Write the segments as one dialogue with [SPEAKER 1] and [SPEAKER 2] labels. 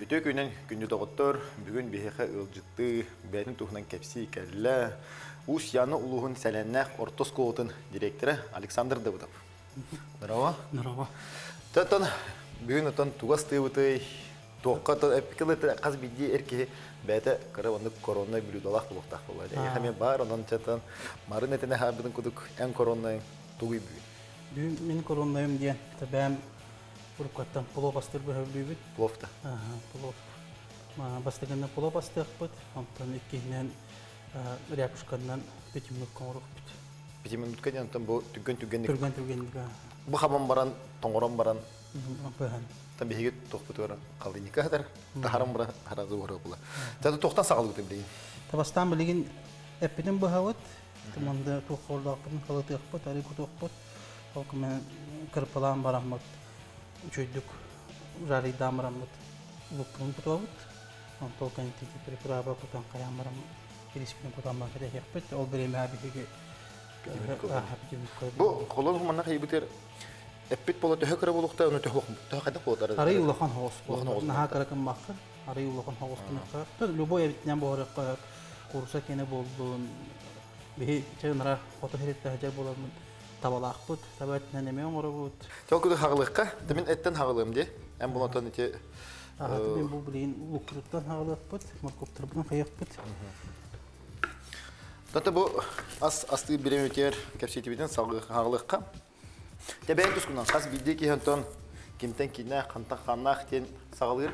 [SPEAKER 1] Үтүө күнүн күндү доҕоттор, бүгүн биһиэхэ ыалдьыттыы, бэйэтин туһунан кэпсии кэллэ. Уус Яна улууһун Сэлэннээх орто оскуолатын директора Александр Давыдов. Здорово.
[SPEAKER 2] Здорово.
[SPEAKER 1] Тотон бүгүн отон тугас тыыбытый, туохха то эпикылы хас биирдии эр киһи бэйэтэ кыра оннук короннай блюдолаах буолуохтаах буолла. Эйиэхэ эмиэ баар, онон чатан марын этинэ хаалбытын кудук эн короннайын тугуй бүгүн?
[SPEAKER 2] Бүгүн мин короннайым диэн бэйэм уруккаттан плов астыыр бөһөбүлүүбүт.
[SPEAKER 1] Плов да?
[SPEAKER 2] Плов. Бастакынан плов астыахпыт, онтон иккиһинэн ряпушканан пятиминутка оҥоруохпут.
[SPEAKER 1] Пятиминутка диэн онтон бу түргэн-түргэнник
[SPEAKER 2] Түргэн-түргэнник.
[SPEAKER 1] Бу хаман баран, тоҥорон баран
[SPEAKER 2] быһан.
[SPEAKER 1] Там биһиги тохпутугар халдынника хатар, тахаран баран харазы уһара була. Тата тохтан саҕалыытын билигин.
[SPEAKER 2] Табастаан билигин эппитин быһабыт, туманды туоххордоохпутун халытыахпыт, ары кутуохпут. Ол кэмэ кырпалаан бараммыт, үчүйдүк жарыйдаан бараммыт, лукпун кутуобут. Онтон кэнтики приправа кутан хайаан баран ириспин кутан баран кэтэһиэхпит. Ол бириэмэ биһиги
[SPEAKER 1] Бу холон манна хайбытыр эппит бола төһө кыра болуохта, оны төһө төһө хайдах болотар?
[SPEAKER 2] Арый улахан хоҕус болот. Наһаа кыра кыммакка, арый улахан хоҕус кынакка. Любой эбитинэн буһарыкка курса кене болдун. Биһи чэ хото хиритте хажар боламмын табалаахпыт, таба этинэн эме оҥоробут.
[SPEAKER 1] Тол куду хаҕылыахха, мен эттен хаҕылыам ди. Эн булатан ити
[SPEAKER 2] Мен бу билигин лукпутуттан хаҕылыахпыт, моркуоптарбытын хайыахпыт.
[SPEAKER 1] Тата бу ас астыы биремитер кэпсиитибитин хаҕылыахха. Тэбээн тускунан хас биирдии киһи онтон кимтэн кииннээх, хантан хааннаах диэн саҕалыыр.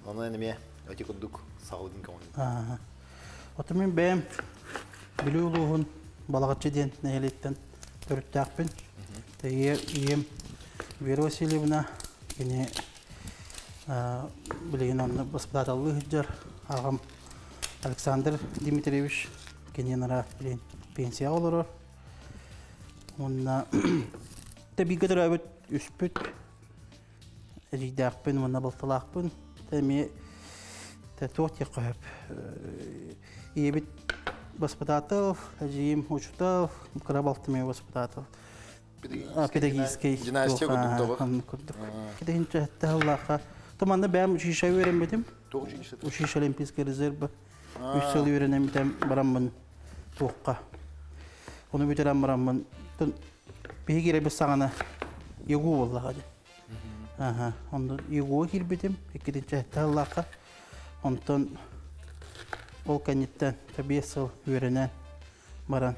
[SPEAKER 1] Онон эмиэ эти курдук саҕалыгын көҥүл.
[SPEAKER 2] Оту мин бэйэм Бүлүү улууһун Балаҕаччы диэн нэһилиэктэн төрүттээхпин. Ийэм Вера Васильевна кини билигин онно баспытааталлыы сылдьар. Аҕам Александр Дмитриевич кини нара билигин пенсияҕа олорор. Уонна бииргэ төрөөбүт үспүт эдьиийдээхпин уонна балтылаахпын. Эмиэ туох диэххэ сөп. Ийэбит баспытаатал, эдьиийим учутал, кыра балтым эмиэ баспытаатал. Педагогический
[SPEAKER 1] династия курдук
[SPEAKER 2] курдук. Китинчэ тахаллаахха. Туманна бэйэм училище үөрэммитим. Училище Олимпийский резерв. Үс сыл үөрэнэммитим бараммын туохха. Ону бүтэрэн бараммын биһиги кирэбит саҕана ЕГУ буоллаҕа дии. Аха, онно ЕГУ киирбитим, иккитинчи тахаллаахха. Онтон ол кэнниттэн 5 сыл үөрэнэн баран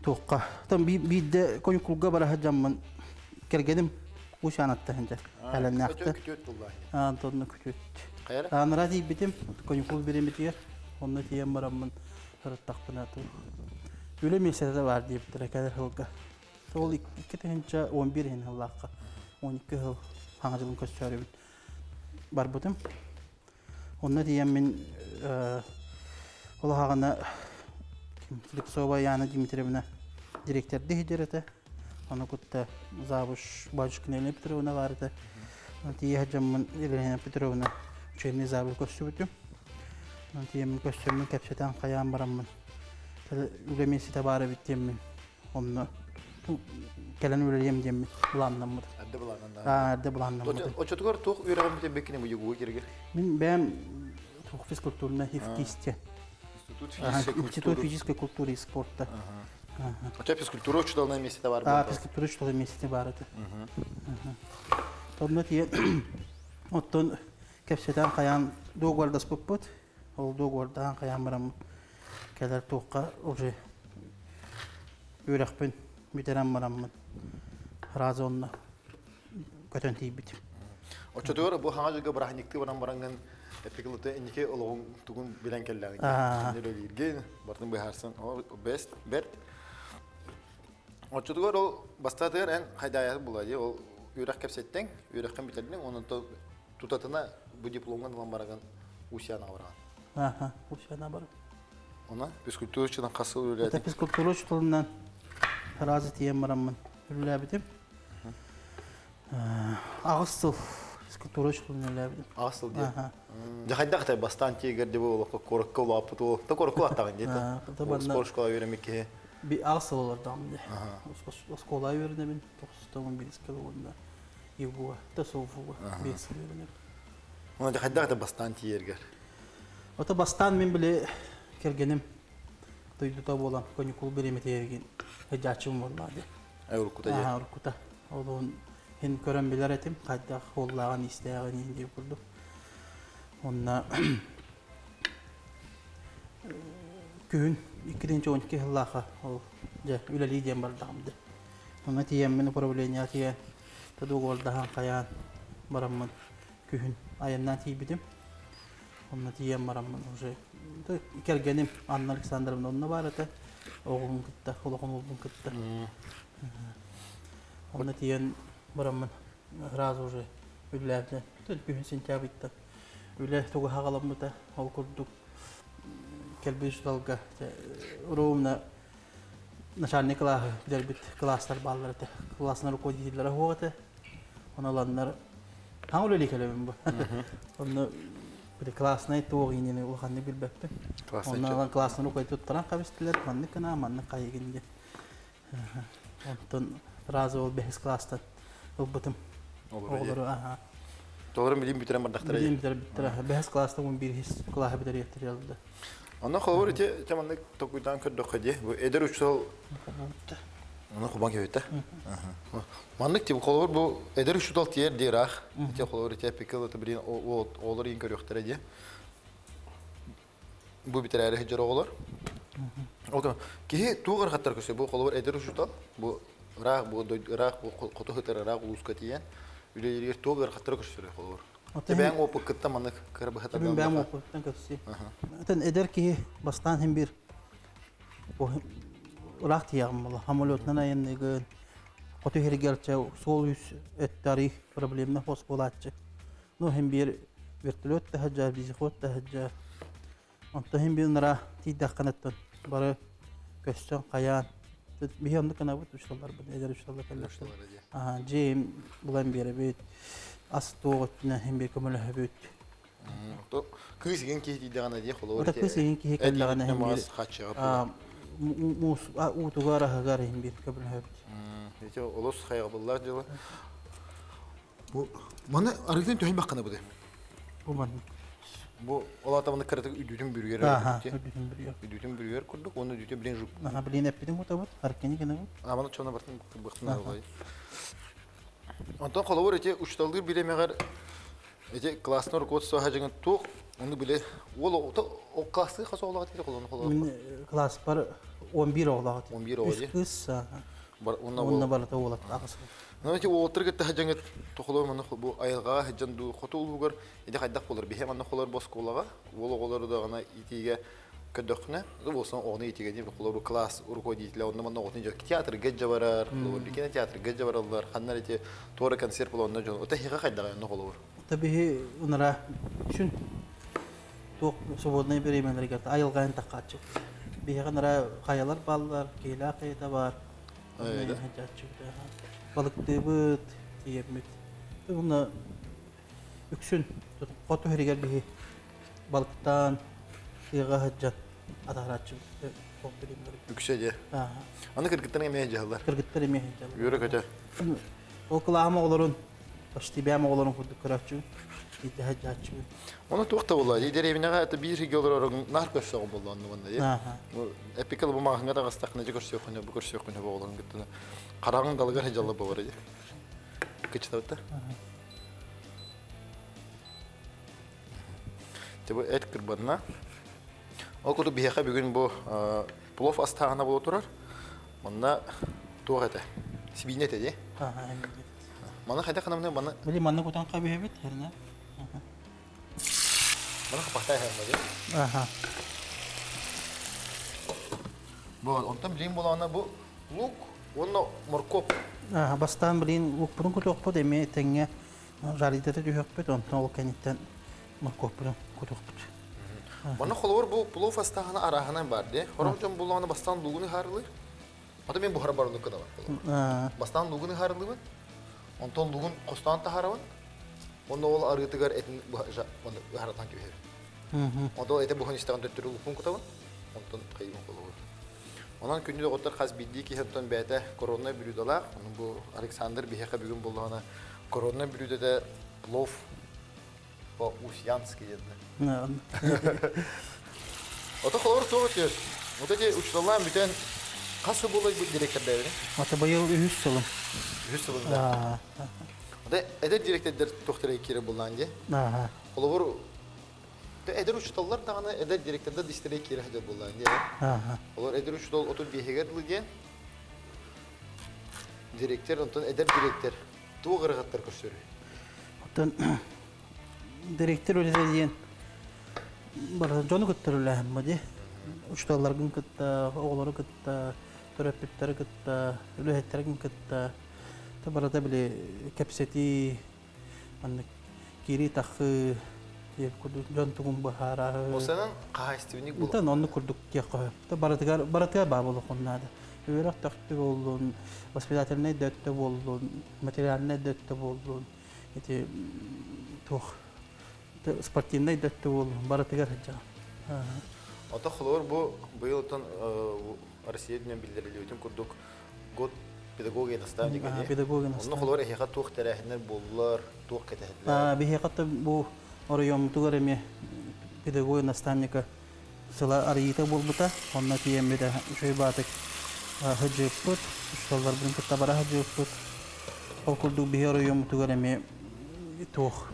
[SPEAKER 2] туохха там биирдэ конкурга бара сылдьаммын кэргэним Усянатта сылдьар кэлэннээхтэ. Антонна күтүөт. Аныра тиийбитим конкур биримитигэр онно тиийэн бараммын сырыттахпына үлэ миэстэтэ баар диэбиттэрэ кэлэр сылга. Ол 2011 иһин сыллаахха 12 сыл хаҥа дьылын көрсөөрүбүн барбытым. Онно тиийэммин ол аҕана Слепцова Яна Дмитриевна директорды иһдэр этэ. Ону кытта завуч батюшкина Елена Петровна баар этэ. Тиийэ дьоммун Елена Петровна учебный завуч көрсүбүтүм. Тиийэммин көрсөммүн кэпсэтэн хайаан бараммын үлэ миэстэтэ баар эбит диэммин онно кэлэн үлэлиэм диэммин былааннаммыт.
[SPEAKER 1] Эрдэ былааннаммыт.
[SPEAKER 2] Эрдэ былааннаммыт.
[SPEAKER 1] Оччотугар туох үөрэҕин бүтэрбиккин бу ЕГУ киригэр?
[SPEAKER 2] Мин бэйэм физкультурная хифкисте.
[SPEAKER 1] Институт
[SPEAKER 2] физической культуры и спорта.
[SPEAKER 1] Оча физкультура учуталына миэстэтэ бар
[SPEAKER 2] буолла. Физкультура учуталына миэстэтэ бар этэ. Онно тиийэн оттон кэпсэтэн хайаан договордаспыппыт. Ол договордаан хайаан бараммыт кэлэр туохха уже үөрэхпин бүтэрэн бараммын сразу онно көтөн тиийбитим.
[SPEAKER 1] Оччотугар бу хаҥа дьылга бырааһынньыктыы баран бараҥҥын эпикылыты инники олоҕуҥ тугун билэн кэллэҕиҥ үлэлииргин бартын быһаарсан бест бэрт. Оччотугар ол бастаатыгар эн хайдаайа була дии ол үөрэх кэпсэттиҥ, үөрэххин бүтэрдиҥ, онон тутатына бу дипломҥун ылан барагын Усянаҕа бараҕын.
[SPEAKER 2] Аха, Усяна бар.
[SPEAKER 1] Она физкультура учителынан хас сыл үлэлээтиҥ?
[SPEAKER 2] Физкультура учителынан разы тиийэн бараммын үлэлээбитим. 8 сыл физкультура учителынан үлэлээбитим.
[SPEAKER 1] 8 сыл дии. Дьэ хайдах этэй бастаан тиэгэр дии олоххо куоракка улааппыт уол. Та куоракка улааттаҕын дии. Спорт школа үөрэммит киһи.
[SPEAKER 2] 8 сыл олордоҕум дии. Оскуола үөрэнэбин, тоҕустан биэскэ уонна ЕГУ, ТСУФУга 5 сыл үөрэнэбин.
[SPEAKER 1] Оны хайдах да бастаан тиийэргэр?
[SPEAKER 2] Ото бастаан мин били кэргэним дойдута буолан каникул бириэмэтигэр сылдьааччыбын буоллаҕа дии.
[SPEAKER 1] Уруккута дии.
[SPEAKER 2] Аха, уруккута. Олуһун хин көрөн билэр этим, хайдах суоллааҕын, иистээҕин иһин диир курдук. Онно күһүн 2012 сыллаахха ол дьэ үлэлии диэн бардаҕым дии. Онно тиийэммин управлениеҕа тиийэн договордаһан хайаан бараммын күһүн айаннаан тиийбитим. Онно тиийэн бараммын уже кэргэним Анна Александровна онно баар этэ. Оҕобун кытта, улахан уолбун кытта. Онно тиийэн бараммын сразу уже үлэлээбитэ. Күһүн сентябрьтан үлэ туга хаҕаламмыта. Ол курдук кэлбит учууталга ровно начальный кылааһы бүтэрбит кылаастар бааллар этэ. Кылаасынан руководителлэрэ суох этэ. Ону ыланнар хаҥ үлэлии кэлэбин бу. Онно классный туох иинини улаханнык билбэппин. Онно ылан классный руководитель туттаран хабистилэр. Маннык гына, маннык хайыгын диэн. Онтон сразу ол бэһис класстан ылбытым. Оҕолору аха.
[SPEAKER 1] Толору билим бүтэрэн бардахтара.
[SPEAKER 2] Билим бүтэрбиттэрэ. Бэһис класстан он биир кылааһы бүтэриэхтэрэ алда.
[SPEAKER 1] Онно холобур ити те маннык толкуйдаан көрдөххө дии. Бу эдэр учуутал Оны хубан кебетте. Маннык тип холобур бу эдэр учуутал тиэр дии ыраах. Ити холобур ити эпикыл это билин оҕолор иин көрүөхтэрэ дии. Бу бүтэрээри сылдьар оҕолор. Ол киһи туох ыарахаттар көрсө бу холобур эдэр учуутал бу ыраах бу ыраах бу хоту сытар ыраах улууска тиийэн үлэлиир туох ыарахаттары көрсөрө холобур. Тэбээн опыккыттан маннык кыра быһа
[SPEAKER 2] Бэйэм опыттан көпсүй. Атын эдэр киһи бастаан хим бир ыраах тиийэҕин буолла. Самолетунан айанныгын, хоту иһиргэрчэ суол үс өттө проблемна хос буолааччы. Ну хим бир вертолет да сылдьар, вездеход да сылдьар. Онтон хим бир нара тиийдэххинэттэн бары көстөн хайаан биһи оннук гынабыт учууталларбыт эдэр учууталлар кэллэхтэр. Дьиэм булан биэрэбит, ас туох өттүнэн хим бир көмөлөһөбүт.
[SPEAKER 1] Кыыс игин киһи тиийдэҕинэ дии холобур
[SPEAKER 2] Кыыс игин киһи кэллэҕинэ хим бир муус уутугар аһыгар хим бир көмөлөһөбүт.
[SPEAKER 1] Ити олус хайҕабыллаах дьыала. Бу маны арыытын төһөн баххана бу
[SPEAKER 2] Бу маннык.
[SPEAKER 1] Бу ол ата маны кыратык үдүтүн бүрүгэр
[SPEAKER 2] үдүтүн бүрүгэр.
[SPEAKER 1] Үдүтүн бүрүгэр курдук, уонна үдүтүн билин жуп.
[SPEAKER 2] Аха, билин эппитин кутабыт, аркини гынабыт.
[SPEAKER 1] Аманы чона бартын быхтын алгай. Онтон холобур ити учталдыр биремегер ити классный руководство хажыгын туох оны биле ол о классы хас оҕолоох этэ холону холону.
[SPEAKER 2] Мин класспар 11 оҕолоох.
[SPEAKER 1] 11 оҕо.
[SPEAKER 2] Үс кыз. Онна барыта уолат аҕыс.
[SPEAKER 1] Ну ити уолаттар кытта хажыгын тохолор маны бу айылҕаҕа хажан ду хоту улуугар ити хайдах болор биһи манна холор бу оскуолаҕа уол оҕолору даҕаны итиигэ көрдөххүнэ болсан оҕону итиигэ диэн холобур класс руководителя онно манна оҕотун дьон театрга дьабарар холобур бикине театрга дьабараллар ханна ити туора концерт болонно дьон ота хиха хайдаҕа онно холобур
[SPEAKER 2] Та биһи унара үчүн туох свободный бириэмэлэригэр айылҕайын таххааччы. Биһиэхэ нара хайалар бааллар, киһилээх хайата баар. Балыктыыбыт, тиийэммит. Уонна үксүн хоту иһигэр биһи балыктаан, тыаҕа сылдьан атаарааччыбыт.
[SPEAKER 1] Үксэ дьэ. Аны кыргыттар эмиэ дьаһаллар.
[SPEAKER 2] Кыргыттар эмиэ дьаһаллар.
[SPEAKER 1] Үөрэ көтө.
[SPEAKER 2] Ол кылааһым оҕолорун почти бэйэм оҕолорун курдук көрөөччүбүн, илдьэ сылдьааччыбын.
[SPEAKER 1] Оны туох да буолла, дэриэбинэҕэ это биир сиргэ олорорун наар көрсөҕүн буолла онну манна. Эпикал бу маҕаһыҥҥа таҕыстаххына дьэ көрсүөххүнэ бу көрсүөххүнэ бу оҕолорун кыттана хараҕыҥ далыгар сылдьалла буолар дьэ. Кычытабыта. Те бу эт кырбанна. Ол курдук биһиэхэ бүгүн бу плов астааҕына буола турар. Манна туох этэ? Сибиинэ этэ дии. Маны хайдах гынамны маны
[SPEAKER 2] Били манна кутан хабыһабыт херне.
[SPEAKER 1] Маны хапахтай херне дии.
[SPEAKER 2] Аха.
[SPEAKER 1] Бу онтон билин болоона бу лук уонна моркоп.
[SPEAKER 2] Аха, бастаан билин лукпутун кутуохпут эми тэҥҥэ жаридата түһүөхпүт, онтон ол кэнниттэн моркуоппутун кутуохпут.
[SPEAKER 1] Манна холобур бу плов астааһына арааһынан бар дии. Хором дьон буллаҕына бастаан лугуну ыһаарылыыр. Ата мен буһара барылык гынабын. Бастаан лугун ыһаарылыыбын. Онтон лугун хостоон таһаарабын. Онно ол арыытыгар этин ыһаратан кэбиһэбин. Онтон эти буһан истэҕин төттөрү лукун кутабын. Онтон хайыыбын холобур. Онон күндү доҕоттор хас биирдии киһи оттон бэйэтэ короннай блюдолаах. Ону бу Александр биһиэхэ бүгүн буоллаҕына короннай блюдота плов. По-усьянски диэн. Ото холор туох өтөр? Вот эти учителлаан бүтэн хас сыл буолай бу директордээбини?
[SPEAKER 2] Ата быйыл үһүс сылым.
[SPEAKER 1] Үһүс сылым да. Ота эдэр директордер туохтара киирэ буллаан дии. Холобур эдэр учителлар даҕаны эдэр директордар дистере киирэ сылдьар буоллаан дии. Олор эдэр учутал 35-гэр дылы диэн директор, онтон эдэр директор туох ырыгаттар көрсөрүй?
[SPEAKER 2] Оттон директор үлэтэ диэн барыта дьону кытта үлэлээһин дии. Учууталларгын кытта, оҕолору кытта, төрөппүттэри кытта, үлэһиттэргин кытта барыта били кэпсэтии, маннык киирии-тахыы курдук дьон тугун быһаарааһы.
[SPEAKER 1] Осанан хаһаайыстыбанник буолар.
[SPEAKER 2] Онтон оннук курдук диэххэ сөп. Барытыгар барытыгар баа буолуохун наада. Үөрэх төхтү буоллун, воспитательнай да өттө буоллун, материальнай да өттө буоллун, ити туох спортивнай да өттө буоллун, барытыгар сылдьаҕын.
[SPEAKER 1] Ото холобур бу быйыл оттон Россия үрдүнэн биллэриллибитин курдук год педагога и наставника дии.
[SPEAKER 2] Педагога и
[SPEAKER 1] Онно
[SPEAKER 2] наставник.
[SPEAKER 1] холобур эһиэхэ туох тэрээһиннэр буоллулар, туох кэтэһэллэр?
[SPEAKER 2] Биһиэхэ бу оройуоммутугар эмиэ педагога и наставника сыла арыйыыта буолбута. Онно тиийэммит үчүгэй баатык сылдьыбыппыт, учууталларбын кытта бара сылдьыбыппыт. Ол курдук биһи оройуоммутугар эмиэ туох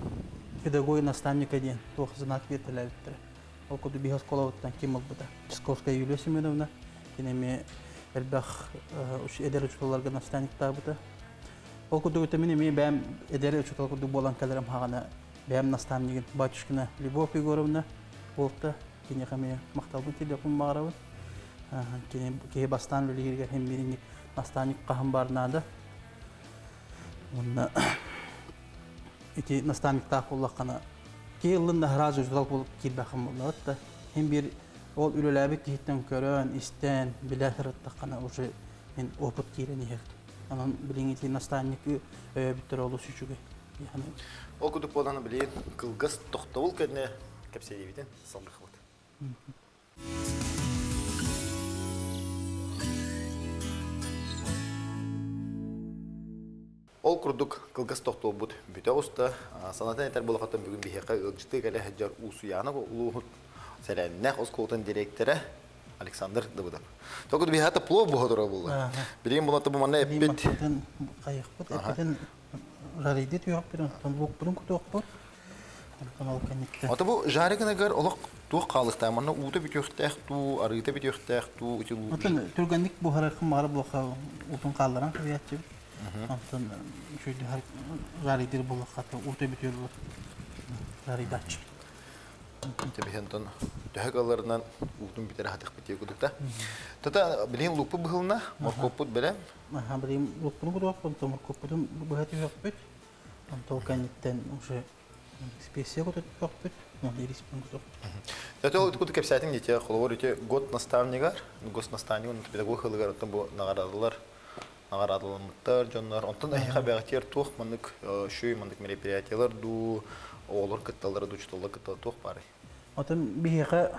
[SPEAKER 2] педагог и наставника диэн туох знак биэртэлээбиттэрэ. Ол курдук биһи оскуолабыттан ким ылбыта? Песковская Юлия Семеновна, кини эмиэ элбэх эдэр учууталларга наставниктаабыта. Ол курдук мин эмиэ бэйэм эдэр учуутал курдук буолан кэлэрим хаҕана бэйэм наставнигым батюшкина Любовь Егоровна буолта. Киниэхэ эмиэ махталбын тиэрдиэхпин баҕарабын. Кини киһи бастаан үлэлииригэр иһин бииринник наставник хаһан баар наада. Уонна ити наставниктаах буоллаххына киһи ыллын да сразу учуутал буолуп киирбэххин буоллаҕыт да иһин биир ол үлэлээбит киһиттэн көрөн, истэн, билэ сырыттаххына уже ин опыт киирэн иһэр. Онон билиҥҥи ити наставник өйөөбүттэрэ олус үчүгэй.
[SPEAKER 1] Ол курдук буолан билигин кылгас тохтобул кэннэ кэпсэтиибитин салгыахпыт. Ол курдук кылгас тохтобулбут бүтэ оҕуста. Санатан этэр буолахаттан бүгүн биһиэхэ ыалдьытыы кэлэ сылдьар Уусуйаана улууһун сэлээннээх оскуолатын дириэктэрэ Александр Давыдов. Току биһиэхэ плов буһа турар буолла. Билигин булата бу манна эппит.
[SPEAKER 2] Хайыхпыт, эппитин жарыйды түһүөхпүт, онтон луукпутун кутуохпут. Онтон ол кэнниттэн.
[SPEAKER 1] Ото бу жарыгыныгар олох туох хаалыктаах, манна уута бүтүөхтээх туу, арыыта бүтүөхтээх туу, ити луук.
[SPEAKER 2] Отон түргэнник буһарархын баҕара буолха уутун хаалларан кэбиһээччибит. Онтон үчүгэй жарыйдыр буоллахха уута бүтүөр жарыйдааччы.
[SPEAKER 1] Тэбиһэн төһө калларынан уутун бүтэрэ хатыхпыт диye кудук да. Тата билин луппу быһылна, моркуоппут бэлэм.
[SPEAKER 2] Аха, билин луппуну кудук, онтон моркуоппутун быһа түһүөхпүт. Онтон кэнниттэн уже специя кутуохпут, ириспин кутуохпут.
[SPEAKER 1] Тата ол куту кэпсээтиҥ дите, холобур ити год наставнигар, гос наставник, педагог хылыгар оттон бу наҕараадалар наҕараадаламмыттар дьоннор. Онтон эһиэхэ бэҕэтиэр туох маннык шүй маннык мероприятиялар дуу, оҕолор кытталлара дуу, учууталлар кытталлара туох баарый?
[SPEAKER 2] Отон биһиэхэ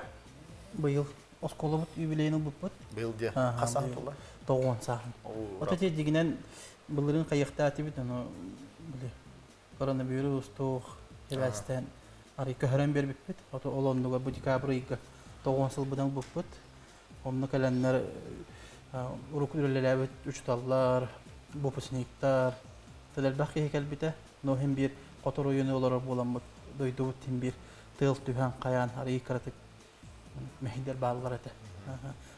[SPEAKER 2] быйыл оскуолабыт юбилейын ылбыппыт.
[SPEAKER 1] Быйыл диэ хас сааһын туолла?
[SPEAKER 2] 90 сааһын. Ото дигинэн былырыын хайыахтаатыбыт, ону били коронавирус туох эбээстээн арый көһөрөн биэрбиппит. Ото ол оннугар бу декабрь ыйга 90 сылбытын ылбыппыт. Онно кэлэннэр урук үлэлээбит учууталлар, выпускниктар, элбэх киһи кэлбитэ. Но иһин биир хотор ойууну олорор буоламмыт дойдубут иһин биир тыал түһэн хайаан арый кыратык мэһийдэр бааллар этэ.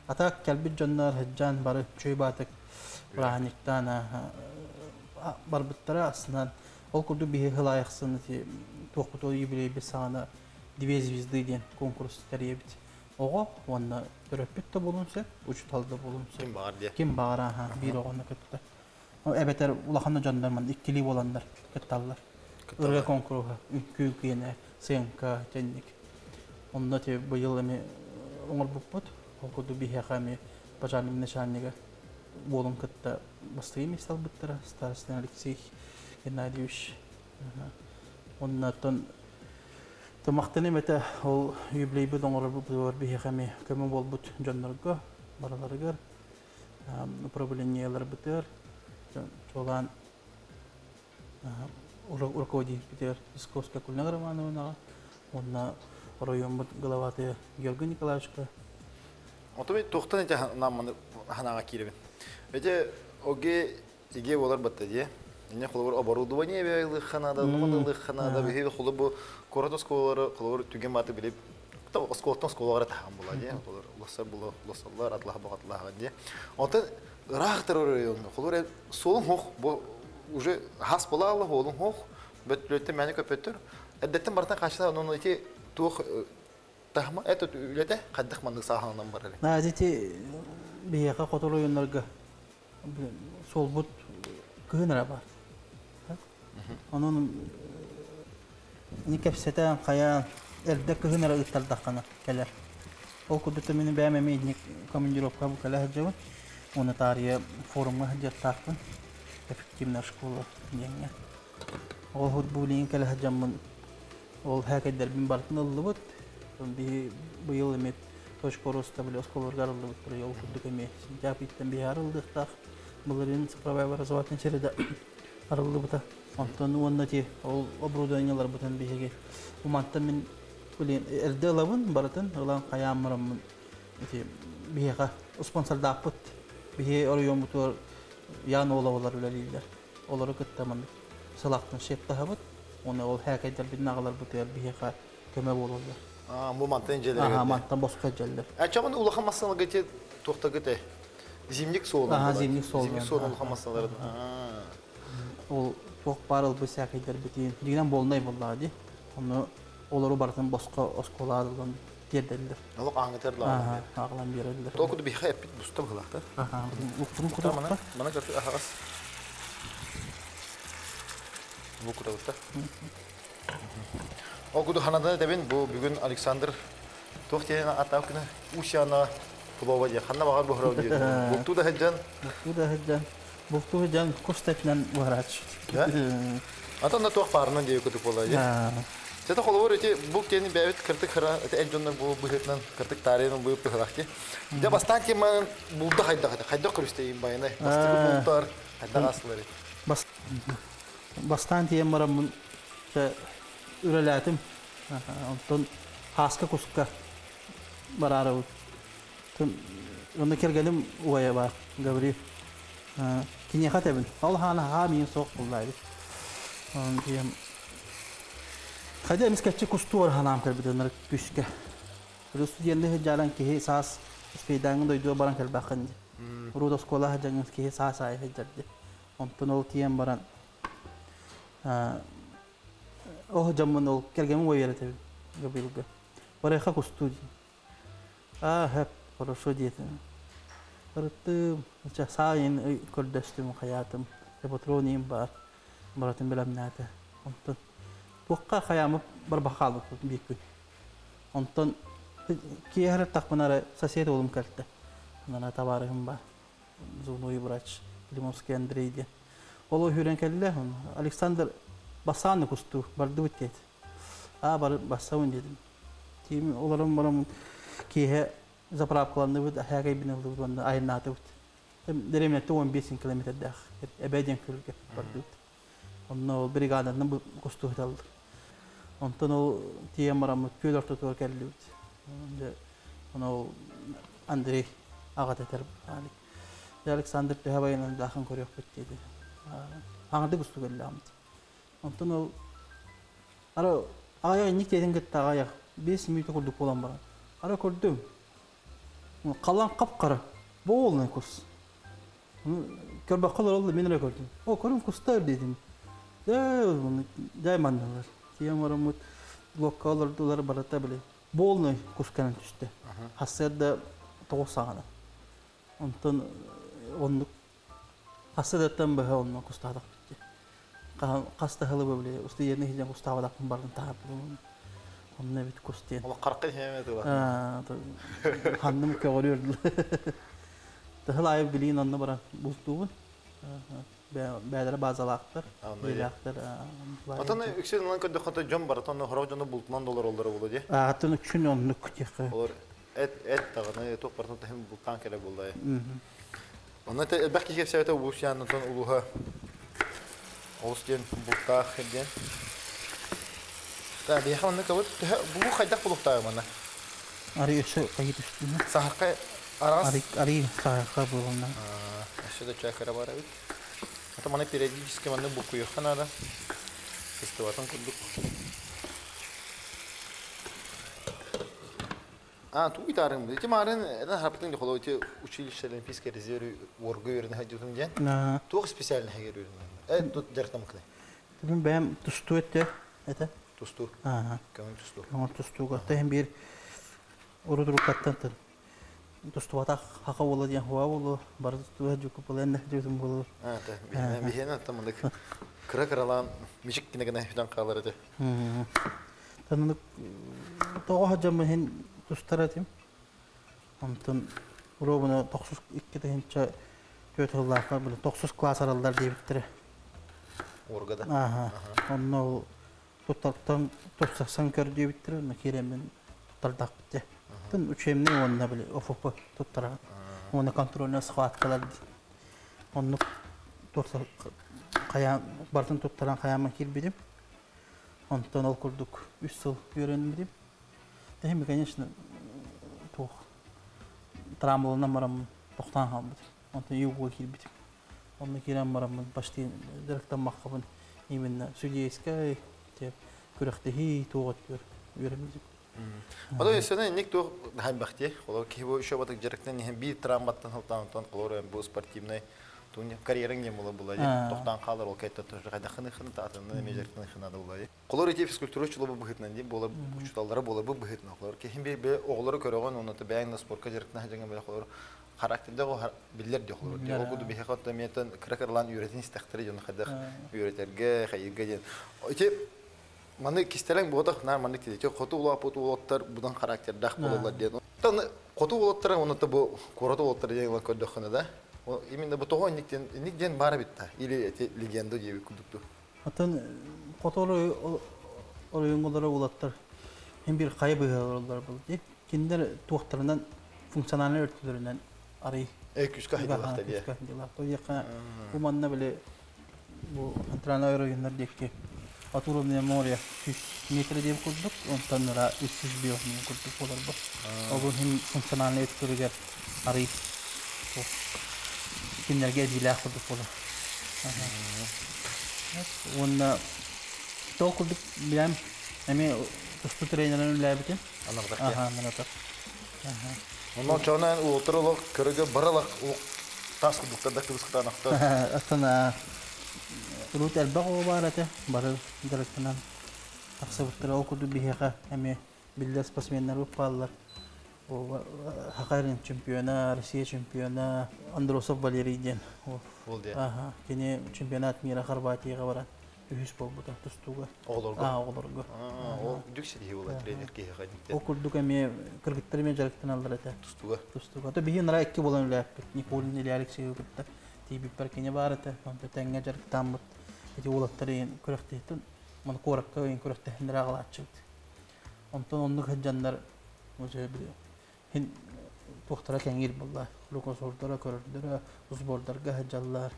[SPEAKER 2] Ата кэлбит дьоннор сыдьаан бары чөй баатык бырааһынньыктаан барбыттара астынан. Ол курдук биһи хылаайахсын туохпут ол юбилейбит саҕана «Две звезды» диэн конкурс тэрийэбит. Оҕо уонна төрөппүт да буолуон сөп, учуутал да буолуон сөп.
[SPEAKER 1] Ким баҕар диэ.
[SPEAKER 2] Ким баҕар аха биир оҕону кытта. Эбэтэр улахан дьоннор ман иккилии буоланнар кытталлар. Ырыа конкуруһа, үҥкүү киэнэ, сценка, тенник. Онно те быйыл эми оҥорбуппут. Ол курдук биһиэхэ эми пожарный начальнига буолун кытта бастыгы место албыттара старостин Алексей Геннадьевич. Оннотон тымахтан эмэтэ ол юбилейбит оҥорорбут биһиэхэ эми көмө буолбут дьоннорго бараларыгар управлениеларбытыгар чуолаан Руководитель Дисковская Кульна Романовнаҕа уонна оройуоммут главаты Георгий Николаевичка.
[SPEAKER 1] Ото мен туохтан ити ханаға кииребин. Эти оге иге болар батта дие. Ине холобур оборудование бэйлыхханада, нуманылыхханада, биһи холобу корот осколары холобур түген баты билип осколтон осколара тахан була дие. Холобур улассар була, улассаллар атлаха багатлаха дие. Онтон ыраахтар оройонго холобур суолун хох бу уже хас була алла холун хох бөттүлөттө мәне көпөттөр. Эддеттен бартан качта онун ити туох тахма это үлете каддах мандык саханан бар эле.
[SPEAKER 2] Наадити биһиэхэ хотор ойоннорго суолбут кыһын эрэ бар. Онон ини кэпсэтэн хайаан эрдэ кыһын эрэ ыттардаххына кэлэр. Ол курдук мин бэйэм эмиэ инник командировка бу кэлэ сылдьабын. Уонна таарыйа форумҥа сылдьыахтаахпын. Эффективная школа диэҥҥэ. Ол бу билигин кэлэ сылдьаммын ол һээкэйдэрбин барытын ыллыбыт. Биһи быйыл эмиэ точка роста били оскуолаларга арыллыбыт ол курдук эмиэ сентябрь иттэн биһи арыллыахтаах. Былырыын цифровая образовательная среда арыллыбыта. Онтон уонна ти ол оборудованиеларбытын биһиги умантан мин билин эрдэ ылабын барытын ылан хайааммараммын ити биһиэхэ спонсордаахпыт. Биһи оройуоммутугар Ян Оловалар үлэлииллэр. Олору кытта маннык сылахтан шептаһабыт. Уонна ол һээкэйдэрбитин аҕаларбытыгар биһиэхэ көмө буолаллар.
[SPEAKER 1] Бу мантан дьэлэр.
[SPEAKER 2] Аха, мантан босхо дьэллэр.
[SPEAKER 1] Ачамын улахан массыналарга те туохтагыт зимник суолун.
[SPEAKER 2] Аха, зимник суолун.
[SPEAKER 1] Зимник суолун улахан массыналар.
[SPEAKER 2] Ол туох баар ылбыт сээкэйдэрбитин дигинэн буолнай буоллаҕа дии. Онно олору барытын босхо оскуола арыллан тиэрдэллэр.
[SPEAKER 1] Олох ааҥытар
[SPEAKER 2] Аха, аҕалан биэрэллэр.
[SPEAKER 1] Току биһэ эппит буста быһылаахта.
[SPEAKER 2] Аха, уктун кутуохта.
[SPEAKER 1] Мана көртү аһаҕас. Бу кутабытта. Ол куду ханада дебин бу бүгүн Александр туох диэн атаах күнэ Усяна Кулова диэн ханна баҕар буһарау диэн. Бултуу да сылдьан.
[SPEAKER 2] Бултуу да сылдьан. Бултуу сылдьан кус тэтинэн буһарааччы.
[SPEAKER 1] Атын да туох баарынан диэ кутук буолла дии. Сета холобур ити бу кени бэбит кыртык хара ити эр дьоннор бу быһытынан кыртык таарыйан бу быһылах ди. Дьэ бастаан тема булда хайдах ити хайдах көрүстэйин байынай бастакы бултар хайдах аслар
[SPEAKER 2] ити. Бастаан тиийэн бараммын үлэлээтим. Онтон хааска куска бараарабыт. Онно кэргэним убайа баар, Гаврил. Киниэхэ этэбин. Ол хаана хаа миин суох булла эбит. Диэм Хайда эмискэччи кустуу ханаам кэлбит күүскэ. Студенты сылдьаран киһи саас спейдааҥҥы дойдуга баран кэлбэххин ди. Урут оскуола сылдьаҥҥын киһи саас аайы сылдьар ди. Онтон ол тиийэн баран ол дьоммун ол кэргэммин уойар этэбин Гаврилга. Барыахха кустуу дии. Аа, хөп, хорошо диэтим. Ырыттым, саайын көрдөстүм, хайаатым. Патронием баар, барытын бэлэмнээтэ. Онтон туохха хайаамып барбах хаалбыппыт биир күн. Онтон киэһэ тахпынара сосед уолум кэлтэ. Анана табаарыһым баар. Зубной врач Климовский Андрей диэн. Ол үүрэн кэллэ. Александр басааны кустуу бардыбыт диэт. Аа, бар бассабын дедим. Тиим олорон барам киэһэ заправкаланныбыт, аһаакайбын ыллыбыт уонна айаннаатыбыт. Дэриэбинэттэн 15 километрдаах Эбээ диэн күөлгэ бардыбыт. Онно ол бригаданан кустуу сыталлар. Онтон ол тиийэн бараммыт күөл ортотугар кэллибит. Дьэ, ону ол Андрей аҕата этэр Дьэ, Александр төһө байанардаахын көрүөхпүт диэти. Аҥардыы кустуу кэллэҕимит. Онтон ол ара аҕыйах инник диэтин кытта аҕыйах 5 мүнүүтэ курдук буолан баран. Ара көрдүм. Халлаан хап-хара. Буолнай кус. Көрбөххө олороллор, мин эрэ көрдүм. О, көрүм кустар диэтим. Дьэ, дьай маннылар. Тиийэн бараммыт блокка олордулар барыта били. Буолнай кус кэлэн түстэ. Хассыарда 9 саҕана. Онтон оннук хассыардаттан быһа онно кустаатахпыт дии. Хас да сылы били устудьуоннуу сылдьан кустаабатахпын барын таһаарбытым. Онно эбит кус диэн.
[SPEAKER 1] Олох харахха иһиэмэ тыла.
[SPEAKER 2] Ханным көҕөрүөр. Тыһыл аайы билигин онно баран бултуубун. Бээлэрэ базалаахтар, биэлээхтэр.
[SPEAKER 1] Отон үксүн ылан көрдөххө дьон барыта онно хорох дьону бултунан долар оллоро буолуо дии.
[SPEAKER 2] Аатын үксүн оннук диэххэ.
[SPEAKER 1] Олор эт эт даҕаны туох барытын таһым бултаан кэлэ буолла. Онно элбэх киһи кэпсээбитэ Уус Яаннатан улууһа. Олус диэн бултаах диэн. Та биһиэхэ манна кыбыт төһө бу хайдах булуктааҕы манна?
[SPEAKER 2] Арый өссө хайы түстүнэ.
[SPEAKER 1] Саһархай араас.
[SPEAKER 2] Арый арый саһархай буолунна.
[SPEAKER 1] Өссө да чай кыра бар эбит. Это маны периодически манны буккуйуохха наада. Сыстыбатын курдук. А, тугу итаарыҥ? Ити маарын этэн хараппытыҥ ди холоо ити училище Олимпийскай резерв уорга үөрэнэ сылдьыбытым диэн. Туох специальноһыгар үөрэнэн? Э, тут дьарыктаммыккыный?
[SPEAKER 2] Бүгүн бэйэм тустуу этте этэ.
[SPEAKER 1] Тустуу. Көҥүл тустуу.
[SPEAKER 2] Көҥүл тустууга. Тэһин биир урут уруккаттан тустубатах хака буола диэн хуа буолуо. Бары тустууга дьукупалаан дьүтүн буолуо.
[SPEAKER 1] А, та, биһиэнэ аттаммыдык кыра-кыралаан мичик гына гына бүтэн хаалар этэ.
[SPEAKER 2] Таннык тоҕо сылдьаммын иһин тустар этим. Онтон уруобуна 92 тыһыынча 4 сыллаахха били тохсус класс араллар диэбиттэрэ.
[SPEAKER 1] Уоргада.
[SPEAKER 2] Ааха. Онно ол туттартан тупсахсан көр диэбиттэрэ, онно киирэммин туттардахпыт дьэ. Тын учебный уонна били ОФП туттараҕын. Уонна контрольная схваткалар дии. Оннук хайаан барытын туттаран хайааммын киирбитим. Онтон ол курдук үс сыл үөрэммитим. Тэһими, конечно, туох травмаланан бараммын тохтоон хаалбытым. Онтон ЮГУ киирбитим. Онно киирэн бараммын почти дьарыктаммаккабын именно судейскай күрэхтэһии туох өттүгэр үөрэммитим.
[SPEAKER 1] Ото өссөнө инник туох хайбахти. Холор киһи бу еще батык дьарыктан иһин биир травматтан халтаан онтон холор бу спортивный туня карьераң не була була тохтан хаалар ол кайтта тоже хайдахыны хыны таатыны эме жарыктан хына да була. Холор ити физкультура учулу быһытынан ди буолар учуталлара буолар бу быһытынан холор киһи би бе оҕолору көрөҕөн онно бэйэҥ да спортка дьарыктана сылдьаҥҥа бele холор характерда го биллер ди холор ди ол куду биһиэхэ отто эмиэтен кыра кыралаан үөрэтин истэхтэрэ дьону хайдах үөрэтэргэ хайырга диэн ити маны кистэлэҥ буотах наар маннык тиийэ хоту улааппыт уолаттар будан характердаах буолаллар диэн тан хоту уолаттара онно бу куорат уолаттара диэн ылан көрдөххүнэ да именно бу тоҕо инник диэн инник диэн баар эбит да или эти легенда диэбит курдук ду.
[SPEAKER 2] Оттон хоту оройуоҥҥалара уолаттар хин биир хайа быһыылар был дии. Кинилэр туохтарынан функциональнай өртүлэринэн арый
[SPEAKER 1] күүскэ хайдалаахта дии.
[SPEAKER 2] Күүскэ хайдалаахта. Уйаха бу манна били бу центральный оройуоннар диэки от уровня моря 100 метр диэн курдук, онтон ыра 305 курдук буолар бу. Ол иһин функциональнай өттүгэр арый кинилэргэ эбиилээх курдук буолар. Уонна тол курдук билэм эми тустуу тренерин үлээбитим.
[SPEAKER 1] Аха,
[SPEAKER 2] анатар.
[SPEAKER 1] Онно чонан уотур олох көрөгө баралах тас курдуктар да кыбыскытаанахтар.
[SPEAKER 2] Астана урут элбэх оҕо баар этэ, бары дьарыктанан тахсыбыттара. Ол курдук биһиэхэ эмиэ биллэр спортсменнар бааллар. Хакайрын чемпиона, Россия чемпиона Андросов Валерий диэн.
[SPEAKER 1] Ол диэн.
[SPEAKER 2] Аха, кини чемпионат мира Хорватияҕа баран үһүс буолбута тустууга.
[SPEAKER 1] Оҕолорго.
[SPEAKER 2] Аа, оҕолорго.
[SPEAKER 1] Ол дүк ситиһии буолар тренер киһиэхэ.
[SPEAKER 2] Ол курдук эмиэ кыргыттар эмиэ дьарыктаналлар этэ.
[SPEAKER 1] Тустууга.
[SPEAKER 2] Тустууга. То биһи нара икки буолан үлээппит. Никулин Илья Алексеевы кытта тиийбиппэр кини баар этэ. Онто тэҥҥэ дьарыктааммыт. Ити уолаттар ыйын күрэхтэһиттэн, маны куоракка ыйын күрэхтэһиннэр аҕалааччыбыт. Онтон оннук сылдьаннар хин туохтара кэҥиир буолла. Лукосордара, көрөрдөрө, сбордарга сылдьаллар.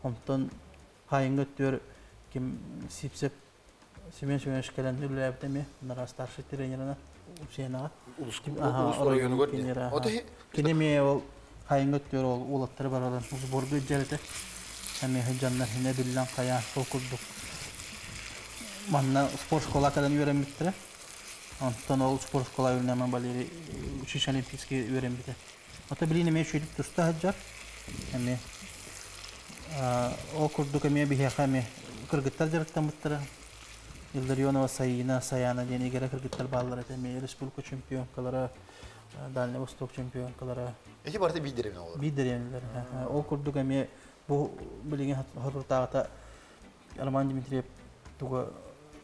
[SPEAKER 2] Онтон хайыҥҥа өттүгэр ким Сипсеп Семен Семенович кэлэн үлэлээбит эмиэ, нара старший тренерина Усенаҕа.
[SPEAKER 1] Улус оройуонугар диэн.
[SPEAKER 2] Кини эмиэ ол хайыҥҥа өттүгэр ол уолаттары баралан сборга илдьэр этэ. Эмиэ сылдьаннар хинэ биллэн хайаан сол курдук. Манна спорт школа кэлэн үөрэммиттэрэ. Онтон ол спорт школа үөрэнэмэн Валерий училище олимпийский үөрэммитэ. Ото билин эмиэ үчүгүйдүк туста сылдьар. Эмиэ ол курдук эмиэ биһиэхэ эмиэ кыргыттар дьарыктаммыттара. Илларионова Саина, Саяна диэн игэрэ кыргыттар бааллар этэ. Эмиэ республика чемпионкалара, Дальний Восток чемпионкалара.
[SPEAKER 1] Эти барыта биир деревня олор.
[SPEAKER 2] Биир деревнялар. Ол курдук эмиэ бу билигин соторутааҕыта Роман Дмитриев туга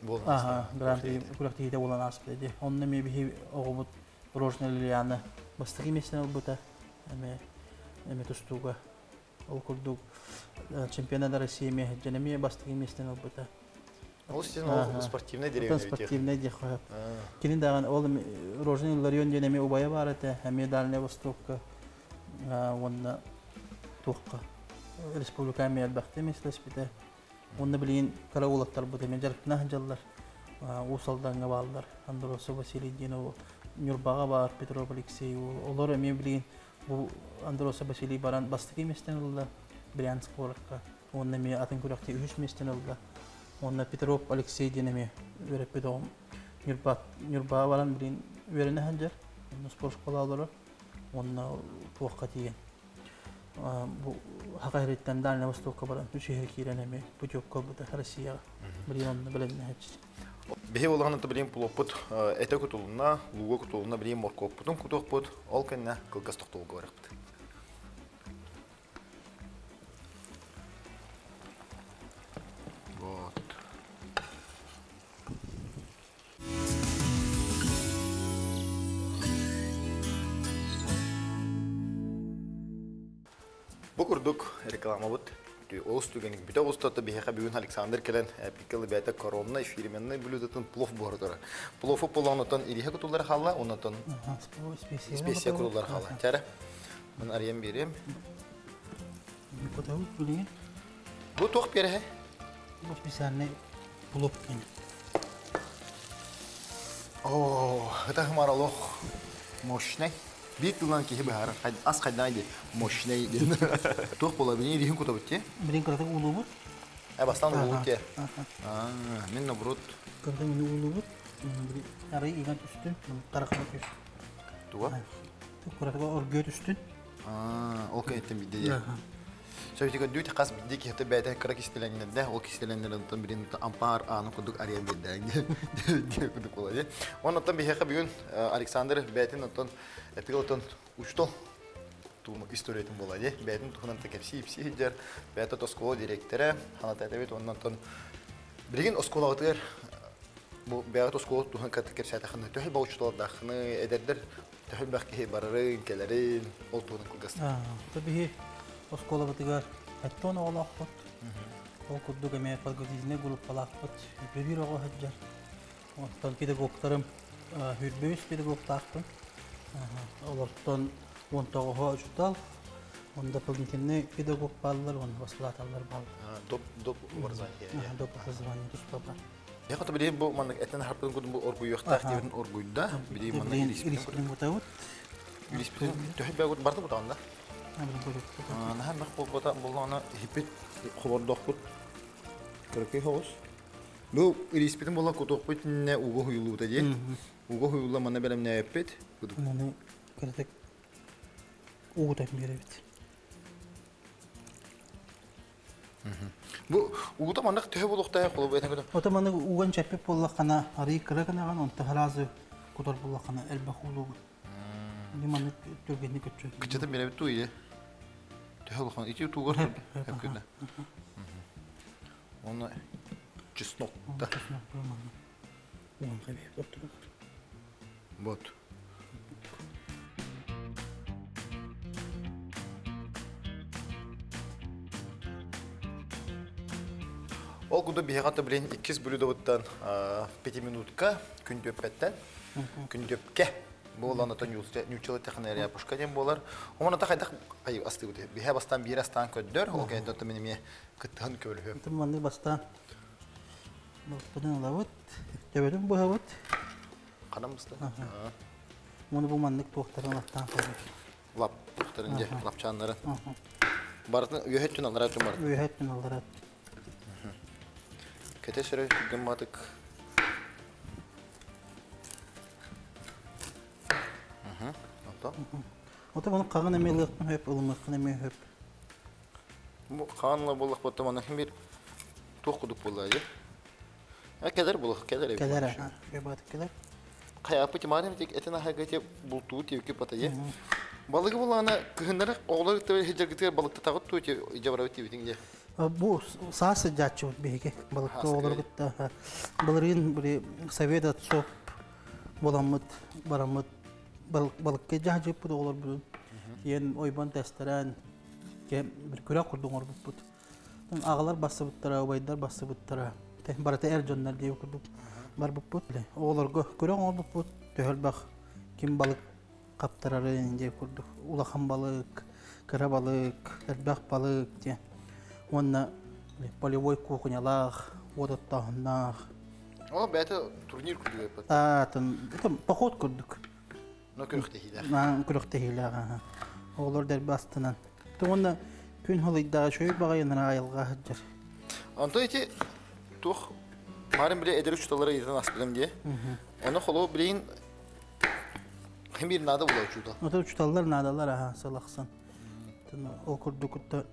[SPEAKER 2] Гран-при күрэхтэһиитэ буолан ааспыта дии. Онно эмиэ биһи оҕобут Рожина Лилиана бастакы миэстэни ылбыта эмиэ эмиэ тустууга. Ол курдук чемпионат России эмиэ сылдьан эмиэ бастакы миэстэни ылбыта.
[SPEAKER 1] Ол син ол спортивный деревня.
[SPEAKER 2] Спортивный диэх Кини даҕаны ол Рожин Илларион диэн эмиэ убайа баар этэ, эмиэ Дальний Востокка уонна туохха республика эмиэ элбэхтэ миэстэлэспитэ. Онно билигин кыра уолаттарбыт эмиэ дьарыктана сылдьаллар. Уус Алдаҥҥа бааллар. Андросов Василий диэн уол, Ньурбаҕа баар Петров Алексей уол. Олор эмиэ билигин бу Андросов Василий баран бастакы миэстэни ылла Брянск куоракка. Уонна эмиэ атын күрэхтии үһүс миэстэни ылла. Уонна Петров Алексей диэн эмиэ үөрэппит оҕом Ньурба Ньурбаҕа баран билигин үөрэнэ сылдьар. Онно спорт школа олорор. Уонна туохха тиийэн бу Саха сириттэн Дальнай Востокка баран үс иһэ киирэн эмиэ путевка ылбыта Россияҕа. Билигин онно бэлэмнэһээччи.
[SPEAKER 1] Биһи улахан билигин плоппут этэ кутулунна, лууга кутулунна, билигин моркуоппутун кутуохпут, ол кэннэ кылгас тохтобулга барыахпыт. Вот. Бу курдук рекламабыт олус түгэник бүтэ оҕустата биһиэхэ бүгүн Александр кэлэн эпиккэ бэйэтэ короннай фирменный блюдотын плов буһара Плову полонотон ириһэ кутуллар хаалла, оннотон специя кутуллар хаалла. Чара, мын арыйан биэриэм. Бу туох биэрэһэ?
[SPEAKER 2] Бу специальный плов кини.
[SPEAKER 1] О, это хмаролох мощный. Биир тылынан киһи быһаарар. Ас хайдаан дии мощный диэн. Туох буола бини ириһин кутабыт ти?
[SPEAKER 2] Билин кыратык уулуубут.
[SPEAKER 1] Э бастаан уулуубут ти. Мин наоборот.
[SPEAKER 2] Кыратык мин уулуубут. Арый иган түстүн, тарахма түс.
[SPEAKER 1] Туга?
[SPEAKER 2] Кыратык оргуя түстүн.
[SPEAKER 1] Ол кэнниттэн бидде дии. Сөбүтүгэр дүүт хас бидде киһитэ бэйэтэ кыра кистэлэҥнэрдэ, ол кистэлэҥнэрин бирин ампаар ааны курдук арыйан биэрдээн диэн курдук буолар дии. Онон биһиэхэ бүгүн Александр бэйэтин оттон эпик оттон учтол историятын буолар дии. Бэйэтин туһунан та кэпсии-ипсии сылдьар, бэйэтэ оскуола директора, ханата этэбит, онон билигин оскуолаҕытыгар бу бэйэҕит оскуола туһунан кэпсээтэххинэ төһө баучуталардааххыный, эдэрдэр төһө элбэх киһи барарын, кэлэрин, ол туһунан кылгастык.
[SPEAKER 2] Биһи оскуолабытыгар 70 оҕолоохпут. Ол курдук эмиэ подготовительнай группалаахпыт. Биир оҕо сылдьар. Оттон педагогтарым 23 педагогтаахпын. Олортон 19 учутал, он дополнительный педагог бааллар, он воспитателлар бааллар.
[SPEAKER 1] Доп доп образование.
[SPEAKER 2] Доп образование туспа бар.
[SPEAKER 1] Я хоту билим бу маннык этен харпын кудум бу оргуйуохтаах диэбин оргуйда. Билим маннык
[SPEAKER 2] илиспитин бутабыт.
[SPEAKER 1] Илиспитин төһө бэгут барда бутаанда. Наһаа бах болбата боллоона хиппит хобордохпут. Кыракый хоҕус. Бу илиспитин болла кутуохпут инне угу хуйулуута дии. Угу хуйулла манна бэлэмнээппит.
[SPEAKER 2] Маны кыратык уута биэрэбит.
[SPEAKER 1] Бу уута маннык төһө буолуохтаах холобу этэн көрө.
[SPEAKER 2] Ото маннык ууган чэппит буоллаххына арый кыра гынаҕын, онто сразу кутар буоллаххына элбэх уулуубут. Ини маннык түргэнник көччө.
[SPEAKER 1] Кыччатын биэрэбит туу ие. Төһө улахан ити туугар хөп Оны чеснок да.
[SPEAKER 2] Чеснок бу маннык. Уон хэбиэт оттугар.
[SPEAKER 1] Вот. Ол курдук биһиэхэ билин иккис блюдобуттан пятиминутка күндүөппэттэн күндүөпкэ буолан отон ньууччала технерия пушка диэн буолар. Омон ата хайдах астыыбыт. Биһэ бастаан биир астаан көрдөр, ол кэнниттэн оттон мин эмиэ кыттыһан көмөлөһүөм.
[SPEAKER 2] Маннык бастаан балыкпытын ылабыт, төбөтүн быһабыт.
[SPEAKER 1] Ханан быстан?
[SPEAKER 2] Муну бу маннык туохтарын аттаан көрөр.
[SPEAKER 1] Лап туохтарын дьэ, лапчааннарын. Барытын үөһэ өттүн аллара өттүн барытын.
[SPEAKER 2] Үөһэ өттүн аллара.
[SPEAKER 1] Кэтэ сөрө гымматык. Ото.
[SPEAKER 2] Ото бұны қағын эме ылыахпын хөп, ылымыахпын эмиэ хөп.
[SPEAKER 1] Бу хаанла буоллах боттом аны бир туох кудук буолла дии. А кэлэр буолуох кэлэр эбит.
[SPEAKER 2] Кэлэр баатык кэлэр.
[SPEAKER 1] Хайааппыт тимаарын тик этин аһага те бултуу тиэки батайы. Балыгы булаана кыһыннары оҕолор кытта сылдьаргытыгар балыктатаҕыт туу ити барабыт тиэбитиҥ дии.
[SPEAKER 2] Бу саас сылдьааччыбыт биһиги балыкка оҕолору кытта былырыын били совет отцов буоламмыт бараммыт балыкка дьаһдьыппыт оҕолорбутун тиийэн ойбон тэстэрэн бір күрэх курдук оҥорбуппут. Аҕалар бассыбыттара, убайдар бассыбыттара, барыта эр дьоннор диэбит курдук барбыппыт. Оҕолорго күрэх оҥорбуппут, төһөлбөх ким балык хаптарарын диэ курдук улахан балык, кыра балык, элбэх балык диэн. Уонна Полевой кухнялаах, уот оттооһуннаах.
[SPEAKER 1] Ол бэйэтэ турнир курдук эппит.
[SPEAKER 2] Аатын, поход курдук.
[SPEAKER 1] Но күрөхтэһиилээх.
[SPEAKER 2] Күрөхтэһиилээх. Оҕолор дэрби астынан. Уонна күн холуйдаҕа шөй баҕайынара айылҕа сылдьар.
[SPEAKER 1] Онтон ити туох марын биле эдэр учууталлары ыйытан аспытым дии. Оны холоо билин бир наада була учуутал.
[SPEAKER 2] Ото учууталлар наадалар аха сылахсан. Ол курдук кутта.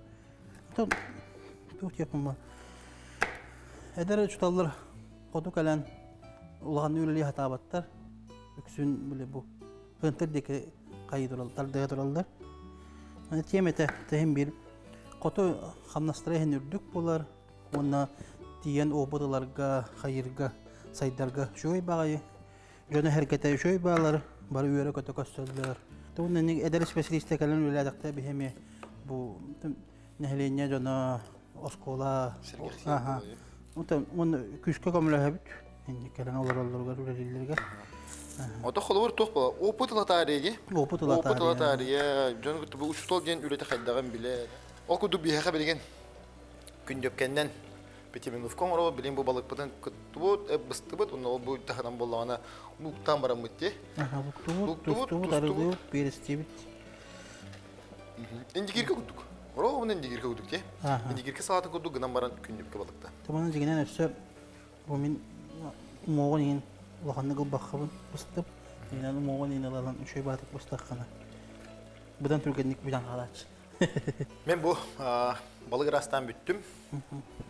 [SPEAKER 2] Туох диэппин Эдэр учууталлар хоту кэлэн улахан үлэлии хатаабаттар. Үксүн биле бу Хынтыр диэки хайыы тураллар, тардыга тураллар. Тиэмэтэ тэһин бир хоту хамнастара иһин үрдүк буолар уонна тиийэн опыт ыларга, хайырга, сайдарга үчүгэй баҕайы. Дьону эргэтэ үчүгэй баалар, бары үөрэ-көтө көрсөллөр. Уонна эдэр специалистер кэлэн үлэлээтэхтэ биһи бу нэһилиэнньэ дьоно оскуола уонна күүскэ көмөлөһөбүт. Кэлэн олороллоругар үлэлииллэригэр.
[SPEAKER 1] Ото холобур туох була? Опыт ылатаарыйы.
[SPEAKER 2] Опыт
[SPEAKER 1] Опыт ылатаарыйы. Дьон бу учуутал диэн үлэтэ хайдаҕын билэ. Ол курдук биһиэхэ билигин күндөпкэннэн пятиминутка оҥоробут, билин бу балыкпытын кыттыбыт, быстыбыт, онно ол бу таһынан буоллаҕына луктаан бараммыт дии.
[SPEAKER 2] Луктубут, тустубут, арыгыбыт, перестибит.
[SPEAKER 1] Индигирка курдук. Ровно индигирка курдук дии. Индигирка салаты курдук гынан баран күндөпкө балыкта.
[SPEAKER 2] Таманын жигинен өссө бу мин умоҕун иин улаханнык ылбаххабын быстып, инэн умоҕун иин ылалан үчүгэй баатык быстаххана. Быдан түргэнник бүтэн хаалааччы.
[SPEAKER 1] Мен бу балык ырастаан бүттүм.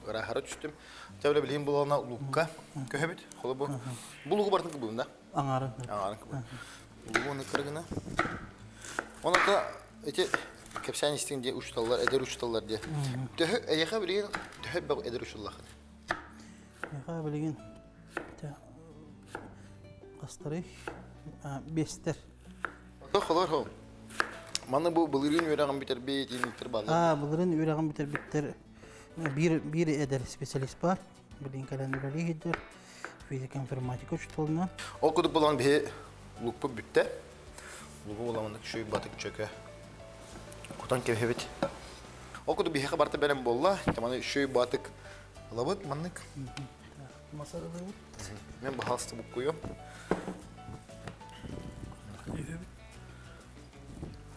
[SPEAKER 1] Ырахара түстүм. Тэбиле билин булана лукка көһөбүт. Холу бу. Бу лугу бартын кыбын да.
[SPEAKER 2] Аңарын.
[SPEAKER 1] Аңарын кыбын. Лугу оны кыргына. Оны да эти кепсән истин де учталлар, эдер учталлар де. Төһө эйэхэ билигин төһө бөг эдер учуллахын.
[SPEAKER 2] Эйэхэ билигин кастары бестер.
[SPEAKER 1] Холор хо. Маны бу былырын үөрәгән битерби тиниктер баллар.
[SPEAKER 2] А, былырын үөрәгән битербиттер бир бир эдер специалист бар. Билин кэлэн үлэлии сылдьар. Физика информатика учууталынан.
[SPEAKER 1] Ол курдук булан биһи лукпу бүттэ. Лугу буламын шүй батык чөкө. Кутан кебебит. Ол курдук биһиэхэ барта бэлэм буолла. Таманы шүй батык ылабыт маннык.
[SPEAKER 2] Масарылыбыт.
[SPEAKER 1] Мен бахалсты буккуйум.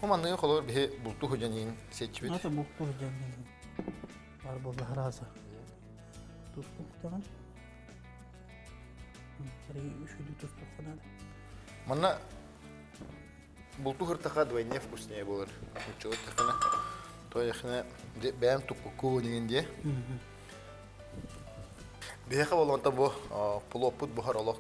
[SPEAKER 1] Бу манныгы холор биһи булту худьаниин сеччибит.
[SPEAKER 2] Ата булту худьаниин. Бар болла хараза. Тустук таган. Үшүдү тустук ханады.
[SPEAKER 1] Манна булту хыртаха двойне вкуснее болар. Учуот тахана. То яхна бэм туппукку деген де. Биһиэхэ болонтон бу пулоппут буһар олох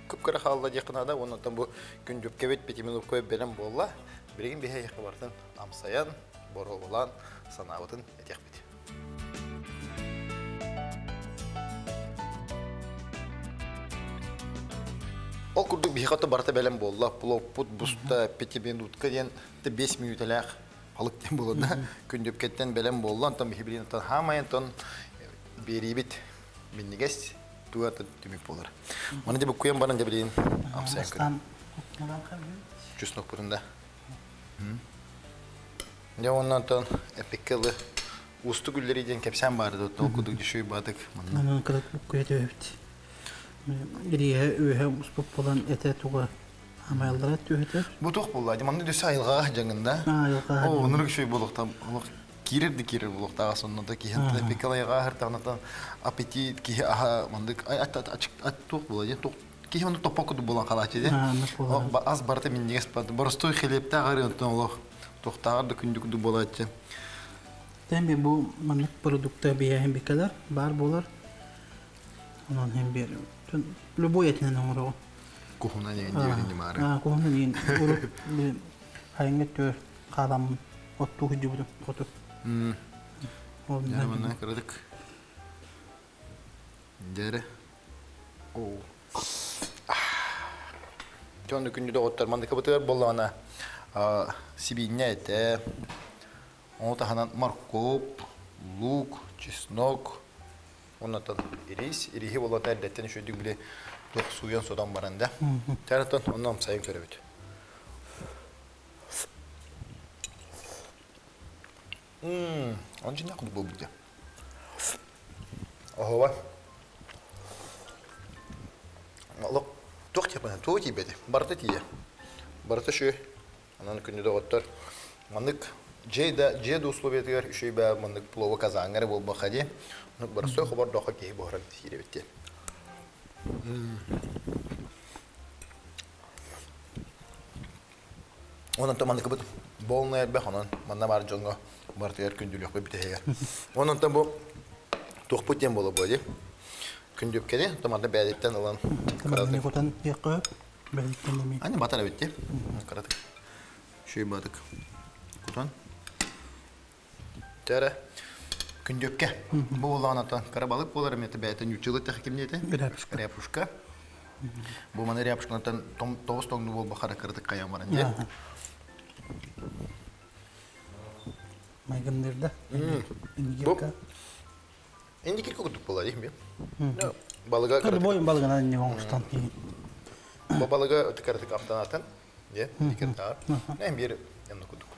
[SPEAKER 1] күп-кыра хаалла диэххэ оннуттан бу күндүпкэбит пятиминутка бэлэм буолла. Билигин биһиэхэ бартын амсайан, боруобалаан, санаабытын этиэхпит. Ол курдук биһиэхэ барыта бэлэм буолла. Пулоппут буста пятиминутка диэн 5 мүнүүтэлээх балык диэн буолла. Күндүпкэттэн бэлэм буолла. Онтон биһи билигин хаамайын биэрибит минньигэс туга түмүк буолар. Маны деб куян баран дебилин амсайан көрө. Чеснок бурунда. Я оннан эпиккелы усту гүллери ден кепсен барды. Ол кудук дüşүй бадык.
[SPEAKER 2] Манан кырык буккуя төбүт. Ириhe үһэ успуп болан эте туга амаяллара төһөтөр.
[SPEAKER 1] Бу тух булла. Манны дүсә айылга жаңында.
[SPEAKER 2] Айылга.
[SPEAKER 1] О, онур шүй болуктан олох кирер ди кирер болуктага соннда ки хентте пикалайга хартанатан аппетит ки аха мандык ай ат ачык ат тух була же тух ки хонду топоку булан калачы же. Аз барты миннигес бат. Боростой хлебта гары онтон олох тохтагар да күндүк ду болачы.
[SPEAKER 2] Тәм бу маннык продукта бияһин бикелер бар болар. Онон hem bir любой этинен оңорого.
[SPEAKER 1] Кухуна не не мары.
[SPEAKER 2] А, кухуна не уруп хайыңга төр калам отту хүжүбүтүм хоту.
[SPEAKER 1] Яра мына кырдык. Дere. О. Тонды күндү оттар мандык бытыр боллана. Сибинне эте. Оны таханан морковь, лук, чеснок. Оннотон ирис, ирихи болот әрдеттен үшөдүк биле тух суян содан баранда. Таратон оннан сайын көрөбүт. Он жина куду болбут. Оһоба. Олох туох тиэппэнэ, туох тиийбэти. Барыта тиийэ. Барыта үчүгэй. Онон күндү доҕоттор, маннык дьиэ да дьиэ да условиятыгар үчүгэй баа маннык плова казаҥҥа эрэ буолбакка дии. Оннук боростуой хобордооххо киһи буһаран сиир эбит диэн. Онон манныкыбыт буолна элбэх, онон манна баар дьоҥҥо барытыгар күндүлүөхпүт бүтэһигэр. Онон бу туохпут диэн буола буо дии. Күндүпкэни томарда бэйэтиттэн ылан
[SPEAKER 2] кыратык. Кутан диэххэ бэйэтиттэн эми.
[SPEAKER 1] Ани батар эбит дии. Кыратык. Шүй батык. Кутан. Тәрэ. Күндүпкэ. Бу буоллаҕына кыра балык буолар эмиэ бэйэтин ньуччулы тэхикимниэтэ.
[SPEAKER 2] Ряпушка.
[SPEAKER 1] Ряпушка. Бу маны ряпушканан тоҕус тоҥну буолбахара кыратык хайан баран дии.
[SPEAKER 2] Майгындырда.
[SPEAKER 1] Бу Индикирка курдук буолар дии. Балыга
[SPEAKER 2] Любой балыгынан не оҥостон.
[SPEAKER 1] Бу балыга кыратык амтанатын. Дии, индикиртаар. Эм биир эмне курдук.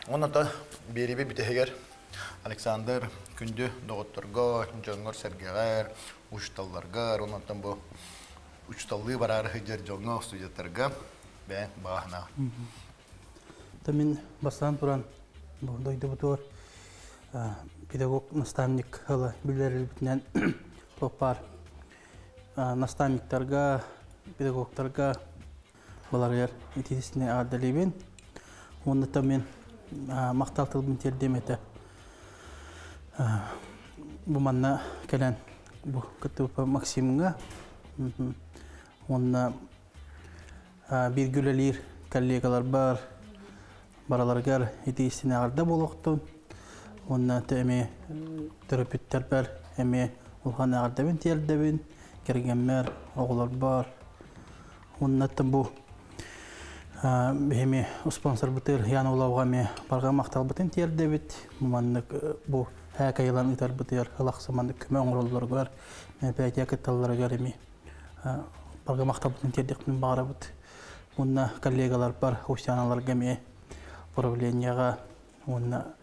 [SPEAKER 1] Онон биэриби бүтэһигэр Александр күндү доҕотторго, дьоҥҥор-сэргэҕэр, учууталларгар, онон бу учууталлыы бараары сылдьар дьоҥҥо, студенттарга бэйэҥ баҕа
[SPEAKER 2] Та мин бастаан туран бу дойдубутугар педагог наставник ыла билэрбитинэн туох наставниктарга, педагогтарга баларыгар итиисини аардалыыбын. Уонна та мен махтал тылбын тиэрдиэм этэ. Бу манна кэлэн бу кыттыбыппа Максимҥа уонна бииргэ үлэлиир коллегаларбар бараларыгар итиистин эҕэрдэ буолуохтун. Уонна эмиэ төрөппүттэрбэр эмиэ улахан эҕэрдэбин тиэрдэбин, кэргэммэр, оҕолорбор. Уонна бу биһими спонсорбытыр Ян Улауга эмиэ барҕа махталбытын тиэрдэбит. Маннык бу һээкайылан ыытарбытыгар ылахсы маннык көмө оҥороллоругар, мероприятие кытталларыгар эмиэ барҕа махталбытын тиэрдиэхпин баҕарабыт. Уонна коллегаларбар, Устьяналарга эмиэ управлениеҕа уонна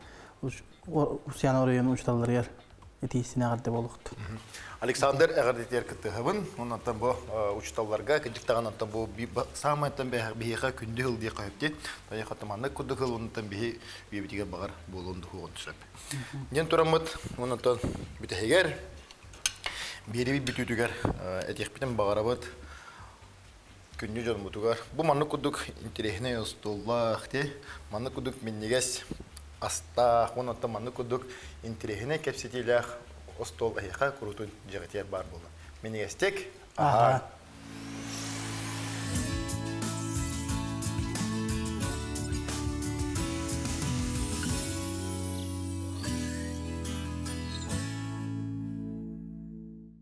[SPEAKER 2] Устьяна оройуонун учууталларыгар итиистин эҕэрдэ буолуохтун.
[SPEAKER 1] Александр эҕэрдэтигэр кыттыһабын. Оннуттан бу учууталларга кырдьыктаҕын онтон бу саамайтан биһиэхэ күндү сыл диэххэ сөп Тайа хатыманнык курдук сыл оннуттан биһи үйэбитигэр баҕар буолуон дуһуоҕун сөп. Диэн тураммыт оннуттан бүтэһигэр биэрибит бүтүүтүгэр этиэхпитин баҕарабыт күндү дьонмутугар бу маннык курдук интэриэһинэй остуоллаах ти маннык курдук минньигэс астаах уонна маннык курдук интэриэһинэй кэпсэтиилээх остуол эһиэхэ куруутун дьиэҕитигэр баар буолла. Минньигэстик
[SPEAKER 2] аһаа.